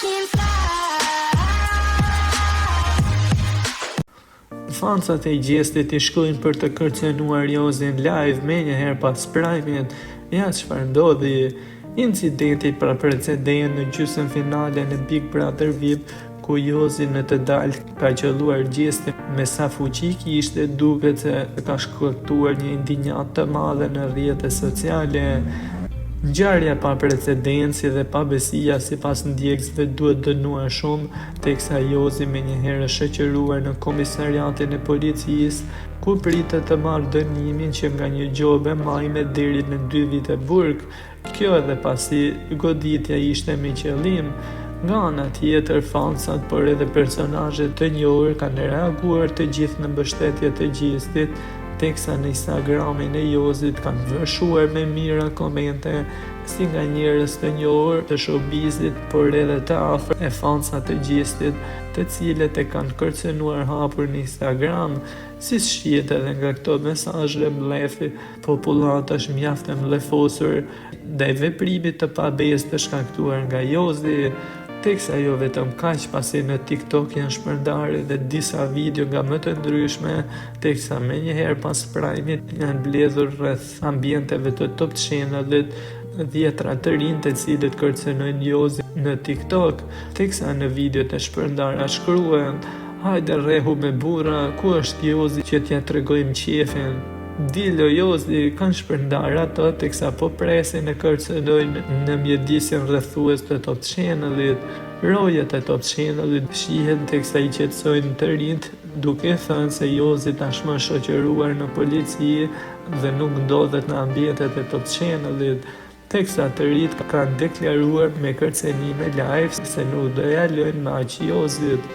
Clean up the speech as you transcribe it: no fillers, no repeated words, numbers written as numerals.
can fly. Fansat e Gjestit i shkojnë për të kërcënuar Jozin live menjëherë pas prime-it, ja çfarë ndodhi. Incidenti i paprecedentë në gjysmëfinalen e Big Brother VIP, ku Jozi në të dalë ka qëlluar Gjestin me sa fuqi kishte, duket se ka shkaktuar një indinjatë të madhe në rrjete sociale. Ngjarja e paprecedentë si dhe pabesia sipas ndjekësve duhet dënuar shumë, teksa Jozi menjëherë është shoqëruar në komisariatin e policisë, ku pritet të marrë dënimin që nga një gjobë e majme deri në dy vite burg. Kjo edhe pasi goditja ishte me qëllim. Nga ana tjetër, fansat, por edhe personazhe të njohur kanë reaguar të gjithë në mbështetje të Gjestit, teksa në Instagramin e Jozit kanë vërshuar me mijëra komente si nga njerëz të njohur të showbizit, por edhe të afërm e fansa të Gjestit, të cilët e kanë kërcënuar hapur në Instagram. Siç shihet edhe nga këto mesazhe mllefi, popullata është mjaft e mllefosur ndaj veprimit të pabesë të shkaktuar nga Jozi, teksa jo vetëm kaq pasi në TikTok janë shpërndarë edhe disa video nga më të ndryshme, teksa menjëherë pas prime-it janë mbledhur rreth ambienteve të Top Channel-it dhjetra të rinj të cilët kërcënojnë Jozin në TikTok, teksa në videot e shpërndara shkruan Hajde rrehu me burra, ku është Jozi që t'ia tregojmë qejfin? Dil o Jozi, kanë shpërndarë ato teksa po presin e kërcënojnë në mjedisin rrethues të Top Channel-it. Rojet e Top Channel-it shihen teksa i qetësojnë të rinjtë duke thënë se Jozi tashmë është shoqëruar në polici dhe nuk ndodhet në ambientet e Top Channel-it. Teksa të rinjtë kanë deklaruar me kërcënime live se nuk do ia lënë më aq Jozit.